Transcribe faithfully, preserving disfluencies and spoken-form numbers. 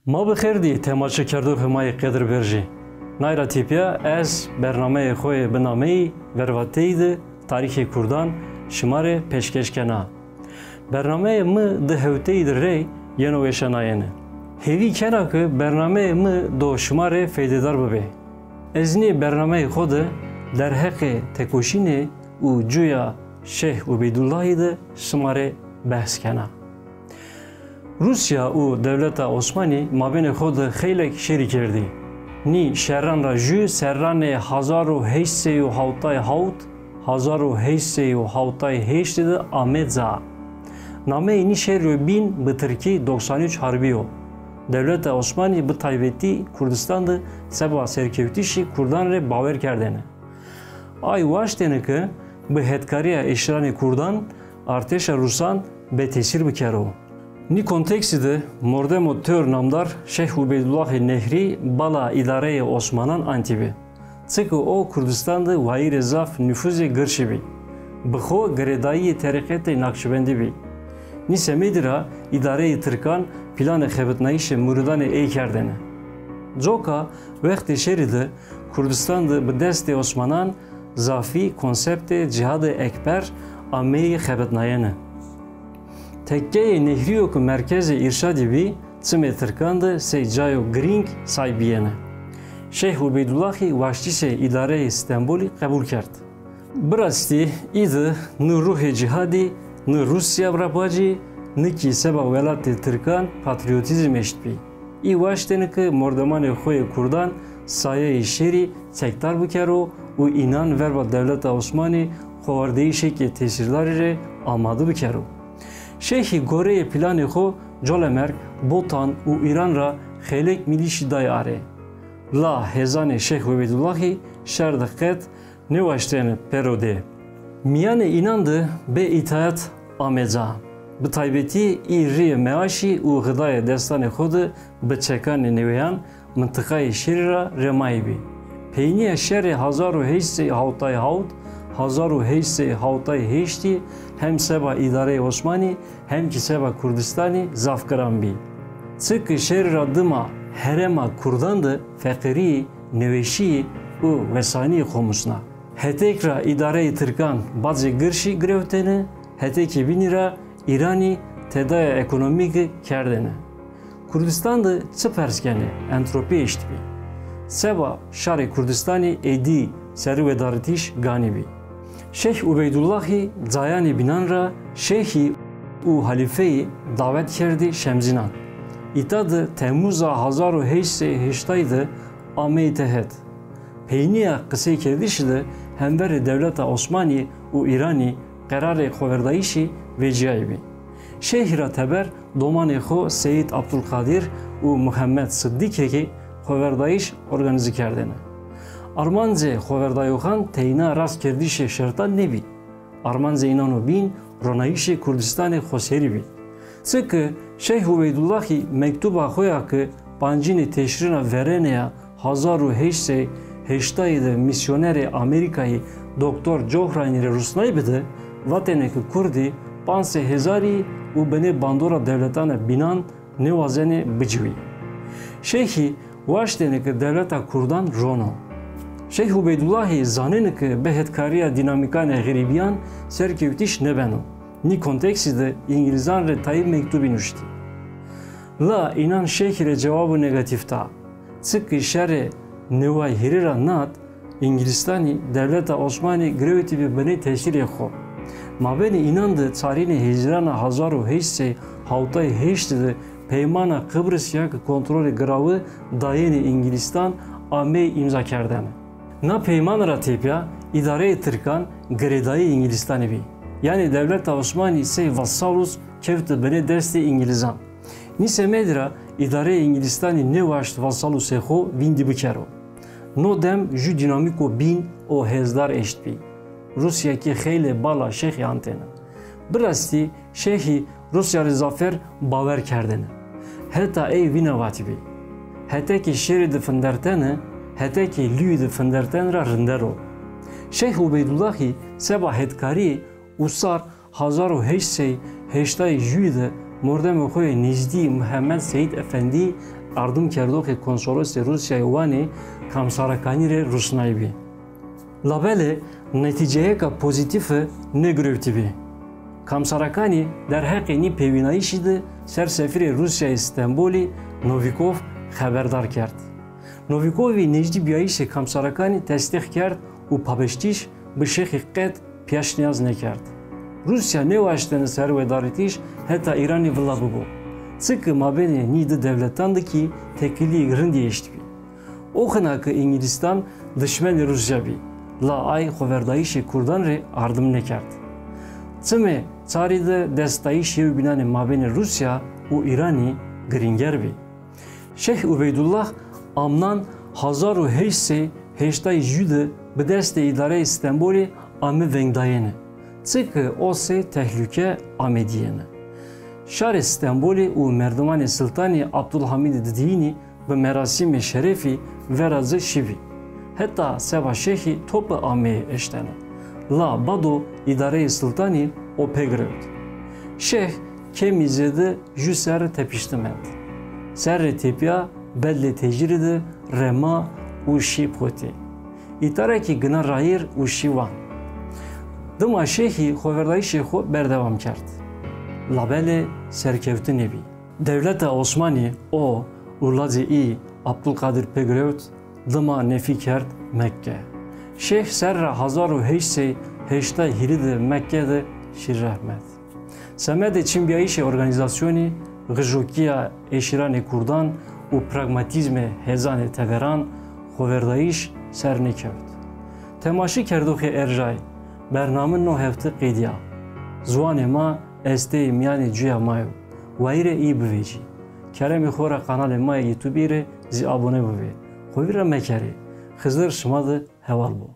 Ma bi xêr dî temaşekerdoxê ma yê qedirberjî. Nay ra tepîya ez bernameyê xo yê bi nameyî Vervateyî de tarîxê kurdan şima rê pêşkêş kena. Bernameyê mi di hewteyî de rey yeno weşanayene. Hêvî kena ke bernameyê mi do şima rê feydedar bibê. Ez nê bernameyê xo de derheqê tekoşînê û cuya Şeyh Ubeydullahî de şima rê behs kena. Rûsya û dewleta Osmanî mabênê xo de xeylek şerî kerdî. Nî şeran ra jû serranê hezar û heşt sey û hewtay hewt, hezar û heşt sey û hewtay heşt de ame ca. Nameyê nî şerî yo bîn bi tirkî doksan üç Harbi yo. Dewleta Osmanî bi taybetî Kurdistan de seba serkewtişî kurdan rê bawer kerdêne. Ay waştêne ke bi hetkarîya eşîranê kurdan artêşa rûsan bêtesîr bikero. Nî konteksî de mordemo tewr namdar Şeyh Ubeydullahê Nehrî bala îdareyê Osmanan antîbî. Çike o Kurdistan de wayîrê zaf nufuzê girşî bî. Bi xo girêdayîyê terîqetê Nakşibendî bî. Nî semedî ra îdareyê tirkan planê xebitnayîşê muridanê ey kerdêne. Coka wextê şerî de Kurdistan de bi destê Osmanan zafî konseptê Cîhadê Ekber ameyî xebitnayene. Tekkeyê Nehrî yo ke merkezê îrşadî bî, çimê tirkan de sey cayo girîng say bîyene. Şeyh Ubeydullahî waştişê îdareyê Stenbolî qebul kerd. Bi rastî, î de ni ruhê cîhadî, ni Rûsya ra bacî, ni kî seba welatê tirkan patrîotîzm eştbî. Î waştêne ke mordemanê xo yê kurdan sayeyê şerî çekdar bikero û înan verba dewleta Osmanî xoverdeyîşêkê tesîrdarî rê amade bikero. Şeyhî goreyê planê xo Colemerg, Botan û Îran ra xeylêk mîlîşî day arê. La hêzanê Şeyh Ubeydullahî şer de qet nêwaştêne pêro dê. Mîyanê înan de bê îtaet ame ca. Bi taybetî î rîyê meaşî û xidayê destanê xo de bi çekanê nêweyan mintiqayê şerî ra rêmayî bî. Peynîya şerê hezar û heşt sey hewtay hewt, hezar û heşt sey hewtay heştî hem seba îdareyê Osmanî hem kî seba Kurdistanî zaf giran bî. Çike şerî ra dima herêma kurdan de feqîrî, nêweşî û wesanî xo musna. Hetêk ra îdareyê tirkan bacê girşî girewtêne, hetêkê bînî ra Îranî tedaya ekonomîke kerdêne. Kurdistan de çi pers kenê, entropî eştbî. Seba şarê Kurdistanî êdî serî wedaritîş ganî bî. Şeyh Ubeydullahî cayanê bînan ra şeyhî û halîfeyî dawet kerdî Şemzînan. Îta de Temûza hezar û heşt sey heştay de ameyî tehet. Peynîya qiseykerdişî de hemverê dewleta Osmanî û Îranî qerarê xoverdayîşî vecîyaybî. Şeyhî ra teber domanê xo Seyîd Abdulqadir û Muhemmed Siddîqî kî xoverdayîş organîze kerdêne. Armancê xoverdayoxan teyna rastkerdişê şertan nêbî. Armancê înan o bîn ronayîşê Kurdistanê xoserî bî. Çike Şeyh Ubeydullahî mektuba xo ya ke pancînê teşrîna verêne ya hezar û heşt sey heştayî de mîsyonerê Amerîkayî Doktor Cohranî rê rusnayî bi de, vatêne ke kurdî panc sey hezarî û binê bandora dewletana bînan nêwazenê biciwî. Şeyhî waştêne ke dewleta kurdan ron o. Şeyh Ubeydullahî zanêne ke bi hetkarîya dînamîkanê xerîbîyan serkewtîş nêbeno. Nî konteksî de îngilîzan rê tayê mektubî nuştî. La înan şeyhî rê cewabo negatîf da. Çike şerê neway hîrê ra nat, Îngilîstanî dewleta Osmanî girewtîbî binê tesîrê xo. Mabênê înan de çarînê hezîrana hezar û heşt sey hewtay heşt de Peymana Qibris ya ke kontrolê girawi dayênê Îngilîstan ameyî îmzakerdene. Na peyman ra tepîya îdareyê tirkan girêdayî Îngilîstanî bî. Yanî dewleta Osmanî sey vasalus kewte binê destê îngilîzan. Nî semedî ra îdareyê Îngilîstanî nêwaşt vasalusê xo vîndî bikero. No dem jû dînamîko bîn û hêzdar eştbî. Rûsya kî xeylê bala şêxî antêne. Bi rastî şêxî Rûsya rê zafer bawer kerdêne. Heta ey vîna vatîbî. Hetekê şêrî de findertene, hetekê lûyî de findertene ra rinder o. Şeyh Ubeydullahî seba hetkarî usar hezar û heşt sey heştay jûyî de mordemê xo yê nêzdî Muhemmed Seyîd Efendî Ardimkerdoxê konsolosê Rûsyayê Wanî Kamsarakanî rê rusnayî bî. Labelê netîceyêka pozîtîfe nêgirewtî bî. Kamsarakanî derheqê nî pêvînayîşî de sersefîrê Rûsyayê Stenbolî Novikov xeberdar kerd. Novikovî nêjdîbîyayîşê Kamsarakanî tesdîq kerd û pabeştîş bi şêxî qet pîyaşnîyaz nêkerd. Rûsya nêwaştene serwedarîtîş heta Îranî vila bibo. Çike mabênê nî di dewletan de kî têkilîyêk rindî eştbî. O xina ke Îngilîstan dişmenê Rûsya bî, la ay xoverdayîşê kurdan rê ardim nêkerd. Çimê çarî de destdayîş yewbînanê mabênê Rûsya û Îranî girînger bî. Şêx Ubeydullah amnan hezar û heşt sey heştay jû de bi destê îdareyê Stenbolî ame vengdayene, çike o sey tehlûke ame dîyene. Şarê Stenbolî û merdimanê Siltanî Abdulhamîdî Didîyînî bi merasîmê şerefî vera ci şîbî. Heta seba şêxî tope ameyê eştene. La bado îdareyê Siltanî o pêgirewt. Şêx kemî zêde jû serre tepişte mend. Serrê tepîya bedlê tecrîdî de rema û şî potî. Îtarekî gina rayîr û şî Wan. Dima şêxî xoverdayîşê xo berdewam kerd. Labelê serkewtî nêbî. Dewleta Osmanî o û lacê î Abdulkadir pêgirewt, dima nefî kerd Mekke. Şêx serra hezar û heşt sey heştay hîrî de Mekke de şî rehmet. Semedê çinbîyayîşê organîzasyonî, xijokîya eşîranê kurdan û pragmatîzmê hêzanê teberan xoverdayîş ser nêkewt. Temaşekerdoxê erjayî, bername no hefte qedîya. Ziwanê ma esteyê mîyanê cuya ma yo. Wayîrê î bivêcî. Keremê xo ra kanalê ma yê YouTube î rê zî abone bibê. Xo vîr ra mekerê. Xizir şima de heval bo.